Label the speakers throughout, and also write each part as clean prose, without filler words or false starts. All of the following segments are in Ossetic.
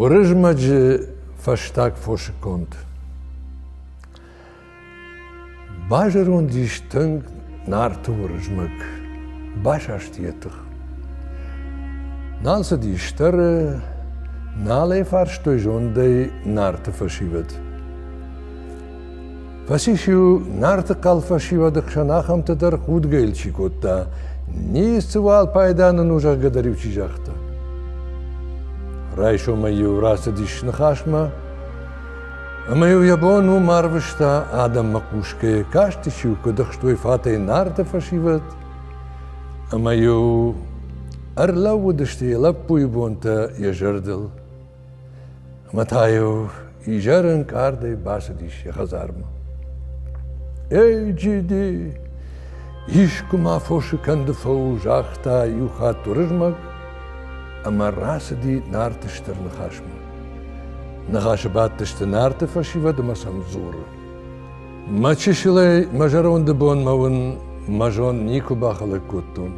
Speaker 1: Уырызмӕджы фӕстаг фосы конд. Базӕронд ис тынг Нарты Уырызмӕг, басаст йӕ тых. Нал цыди стӕры, нал ӕй фарстой зондӕй Нарты фӕсивӕд. Фӕцис-иу Нарты хъал фӕсивӕды хсӕн ахӕмтӕ дӕр худгӕ йыл чи кодта, ницыуал пайда нын у, зӕгъгӕ дӕр-иу чи загъта. Райсомӕй-иу рацыдис ныхасмӕ, ӕмӕ-иу йӕ бон уым арвыста адӕммӕ хъусгӕйӕ, кастис-иу, куыд ӕхстой фатӕй Нарты фӕсивӕд, ӕмӕ-иу ӕрлӕууыдысты йӕ лӕппуйы бонтӕ йӕ зӕрдыл. Ӕмӕ та-иу изӕры ӕнкъардӕй бацыдис йӕ хӕдзармӕ. Эй, джиди, искуы ма фосы кӕнды фӕу, загъта иу хатт Уырызмӕг ӕмӕ рацыди Нарты стыр ныхасмӕ. Ныхасы бадтысты Нарты фӕсивӕд ӕмӕ сӕм дзуры. Мӕ чысылӕй мӕ зӕронды бонмӕ уын мӕ зонд никуы бахӕлӕг кодтон.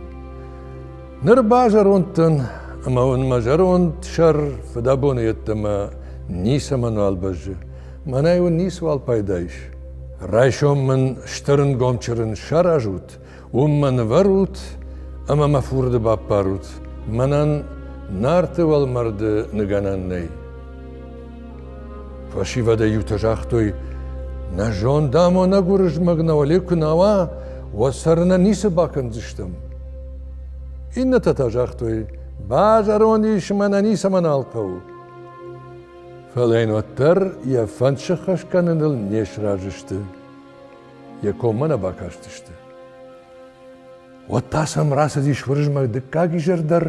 Speaker 1: Ныр базӕронд дӕн ӕмӕ уын мӕ зӕронд сӕр фыдӕбоны йеддӕмӕ ницӕмӕнуал бӕззы. Мӕнӕй уын ницыуал пайда ис. Райсом мын стыр ӕнгом чырын саразут, уым мӕ нывӕрут ӕмӕ мӕ фурды баппарут. Мӕнӕн Нарты уӕлмӕрды ныгӕнӕн нӕй. Фӕсивӕдӕй иутӕ загътой, нӕ зондамонӕг Уырызмӕг нӕ уӕле куы нӕ уа, уӕд цӕрынӕн ницы бакӕндзыстӕм. Иннӕтӕ та загътой, базӕронд ис ӕмӕ нӕ ницӕмӕн нал хъӕуы. Фӕлӕ йын уӕддӕр йӕ фӕнд сыххӕст кӕныныл не сразы сты, йӕ коммӕ нӕ бакастысты. Уӕд та сӕм рацыдис Уырызмӕг дыккаг изӕр дӕр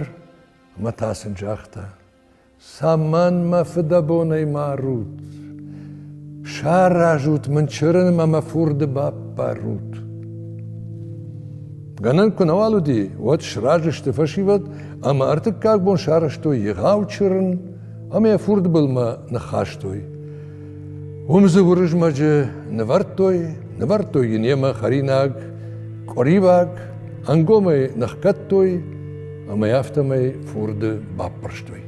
Speaker 1: ӕмӕ та сын загъта: Цӕмӕн мӕ фыдӕбонӕй марут? Саразут мын чырын ӕмӕ мӕ фурды баппарут. Гӕнӕн куы нӕуал уыди, уӕд сразы сты фӕсивӕд ӕмӕ ӕртыккаг бон сарӕзтой егъау чырын ӕмӕ йӕ фурды былмӕ ныххастой. Уым дзы Уырызмӕджы нывӕрдтой, нывӕрдтой йын йемӕ хӕринаг, къуыриваг, ӕнгомӕй ныхгӕдтой ӕмӕ йӕ афтӕмӕй фурды баппӕрстой.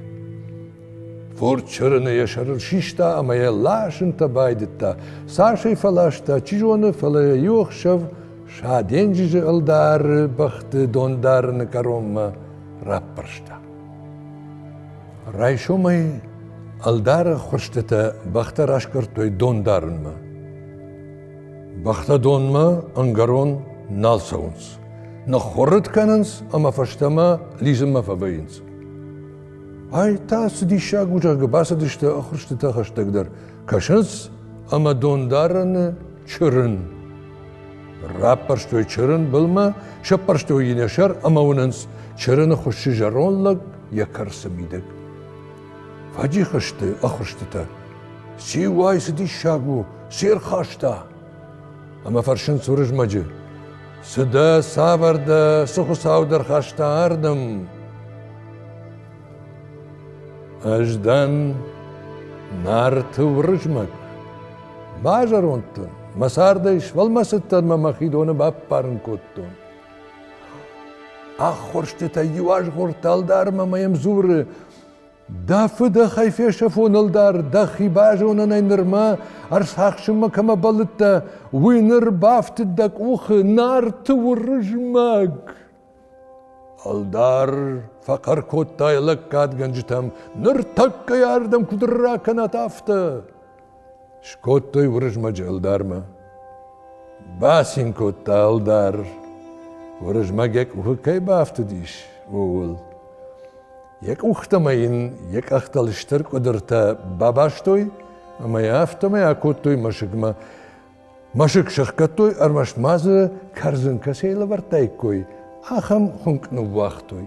Speaker 1: Фурд чырыны йӕ сӕрыл систа ӕмӕ йӕ ласынтӕ байдыдта. Цас ӕй фӕласта, чи зоны, фӕлӕ йӕ иу ӕхсӕв Саденджызы ӕлдары бӕхты дондарыны кӕронмӕ раппӕрста. Райсомӕй ӕлдары ӕххуырстытӕ бӕхтӕ раскъӕрдтой дон дарынмӕ. Бӕхтӕ донмӕ ӕмгӕрон нал цӕуынц. Ныххуыррытт кӕнынц ӕмӕ фӕстӕмӕ лидзынмӕ фӕвӕййынц. Ай та цы диссаг у, зӕгъгӕ, бацыдысты ӕххуырстытӕ хӕстӕгдӕр. Кӕсынц ӕмӕ дондарӕны чырын. Раппӕрстой чырын былмӕ, сӕппӕрстой йын йӕ сӕр ӕмӕ уынынц, чырыны хуыссы зӕронд лӕг йӕ кӕрцы мидӕг. Фӕджих сты ӕххуырстытӕ. Циу ай цы диссаг у, цы ӕрхаста? Ӕмӕ фӕрсынц Уырызмӕджы. Цы дӕ, цавӕр дӕ, цы хуыцау дӕ рхаста ардӕм? Ӕз дӕн Нарты Уырызмӕг. Базӕронд дӕн, мӕ цардӕй сфӕлмӕцыдтӕн мӕ мӕхи доны баппарын кодтон. Ӕххуырстытӕй иу азгъордта ӕлдармӕ ӕмӕ йӕм дзуры: Дӕ фыдӕхӕй фесӕфон ӕлдар, дӕхи базонӕнӕй нырмӕ ӕрцахсынмӕ кӕмӕ бӕллыдтӕ, уый ныр бафтыд дӕ къухы, Нарты Уырызмӕг! Ӕлдар фӕхъӕр кодта йӕ лӕггадгӕнджытӕм, ныртӕккӕ йӕ ардӕм куыд ракӕнат, афтӕ. Скодтой Уырызмӕджы ӕлдармӕ. Бацин кодта ӕлдар, Уырызмӕг йӕ къухы кӕй бафтыдис, ууыл. Йӕ къухтӕ ма йын йӕ къӕхтыл стыр къуыдыртӕ бабастой ӕмӕ йӕ афтӕмӕй акодтой мӕсыгмӕ. Мӕсыг сӕхгӕдтой, ӕрмӕст ма дзы кӕрдзын кӕцӕй лӕвӕрдтаиккой, ахӕм хуынкъ ныууагътой.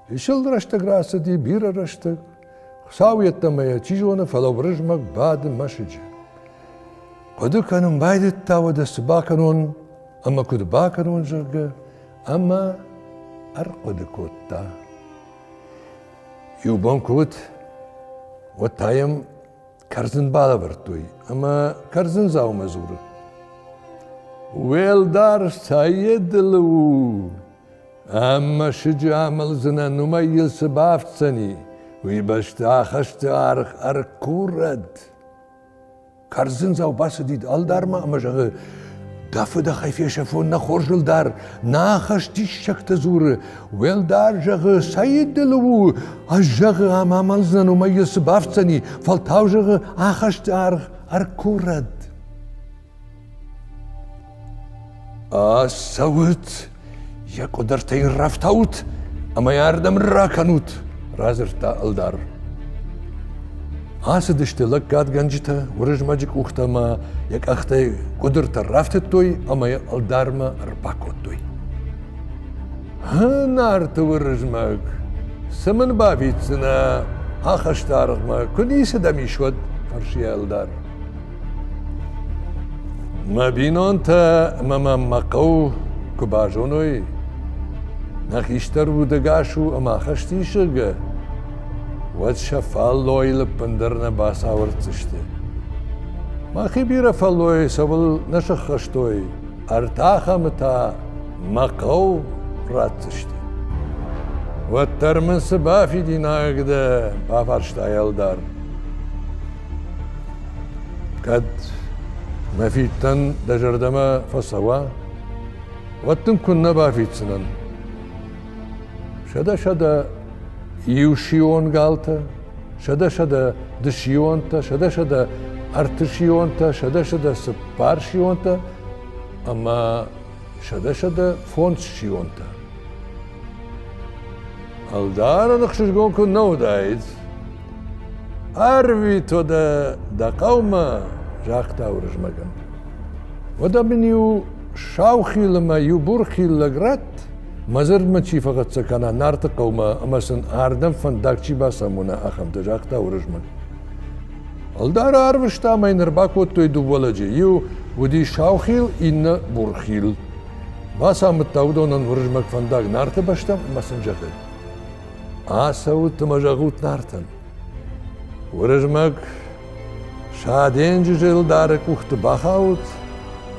Speaker 1: Чысыл рӕстӕг рацыди, бирӕ рӕстӕг. Хуыцау йеддӕмӕ йӕ чи зоны, фӕлӕ Уырызмӕг бады мӕсыджы. Хъуыды кӕнын байдыдта, уӕдӕ цы бакӕнон ӕмӕ куыд бакӕнон, зӕгъгӕ, ӕмӕ ӕрхъуыды кодта. Иу бон куы уыд, уӕд та йӕм кӕрдзын балӕвӕрдтой ӕмӕ кӕрдзындзаумӕ дзуры: Уе лдар цӕй ӕдылы у, ӕмӕ сыджы амӕлдзынӕн, уымӕй йыл цы бафтдзӕни? Уый бӕсты ахӕсты аргъ ӕркурӕд. Кӕрдзындзау бацыди ӕлдармӕ ӕмӕ зӕгъы: Дӕ фыдӕхӕй фесӕфон нӕ хорз ӕлдар, нӕ ахӕст диссӕгтӕ дзуры. Уе лдар, зӕгъы, цӕй дылы у, ӕз, зӕгъы, ам амӕлдзынӕн, уымӕй йыл цы бафтдзӕни, фӕлтау, зӕгъы, ахӕсты аргъ ӕркурӕд. Ацӕут, йӕ къуыдыртӕ йын рафтаут ӕмӕ йӕ ардӕм ракӕнут, радзырдта ӕлдар. Ацыдысты лӕггадгӕнджытӕ Уырызмӕджы къухтӕ ӕмӕ йӕ къӕхтӕй къуыдыртӕ рафтыдтой ӕмӕ йӕ ӕлдармӕ ӕрбакодтой. Нарты Уырызмӕг, цы мын бафиддзынӕ ахӕсты аргъмӕ, куы ницы дӕм ис, уӕд? фӕрсы йӕ ӕлдар. Мӕ бинонтӕ ӕмӕ мӕ мӕ хъӕу куы базоной, нӕ хистӕр удӕгас у ӕмӕ хӕстисӕг, уӕд сӕ фӕллойыл ӕппындӕр нӕ бацауӕрддзысты. Мӕхи бирӕ фӕллой цӕуыл нӕ сӕххӕстой, ӕртӕ ахӕмы та мӕ хъӕу ратдзысты. Уӕддӕр мын цы бафидинаг дӕ? бафарста ӕлдар. Кӕд мӕ фидтӕн дӕ зӕрдӕмӕ фӕцӕуа, уӕд дын куыннӕ бафиддзынӕн. 101 сион галтӕ, 102 сионтӕ, 103 сионтӕ, 104 сионтӕ ӕмӕ 105 сионтӕ. Ӕлдарӕн ӕхсызгон куы нӕ уыдаид, Ӕрвит уӕдӕ дӕ хъӕумӕ, загъта Уырызмӕгӕн. Уӕдӕ мын иу сау хилы мӕ иу бур хил лӕг ратт, мӕ дзырдмӕ чи фӕхӕццӕ кӕна Нарты хъӕумӕ ӕмӕ сын ардӕм фӕндаг чи бацамона, ахӕмтӕ, загъта Уырызмӕг. Ӕлдар арвыста ӕмӕ йын ӕрбакодтой дыууӕ лӕджы. Иу уыди саухил, иннӕ бурхил. Бацамыдта уыдонӕн Уырызмӕг фӕндаг Нарты бӕстӕм ӕмӕ сын зӕгъы: Ацӕут ӕмӕ зӕгъут Нартӕн. Уырызмӕг Саденджызы ӕлдары къухты бахауд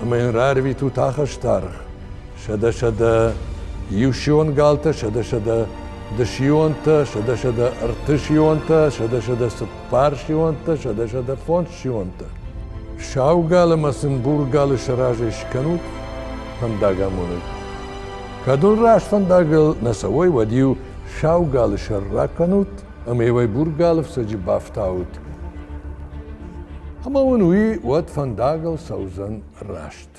Speaker 1: ӕмӕ йын рарвитут ахӕстаргъ 101 сион галтӕ, 102 сионтӕ, 103 сионтӕ, 104 сионтӕ, 105 сионтӕ. Сау гал ӕмӕ сын бур галы сӕ разӕй скӕнут фӕндагамонӕг. Кӕд уын раст фӕндагыл нӕ цӕуой, уӕд-иу сау галы сӕр ракӕнут ӕмӕ-иу ӕй бур галы фцӕджы бафтаут. Ӕмӕ уын уый уӕд фӕндагыл цӕудзӕн раст.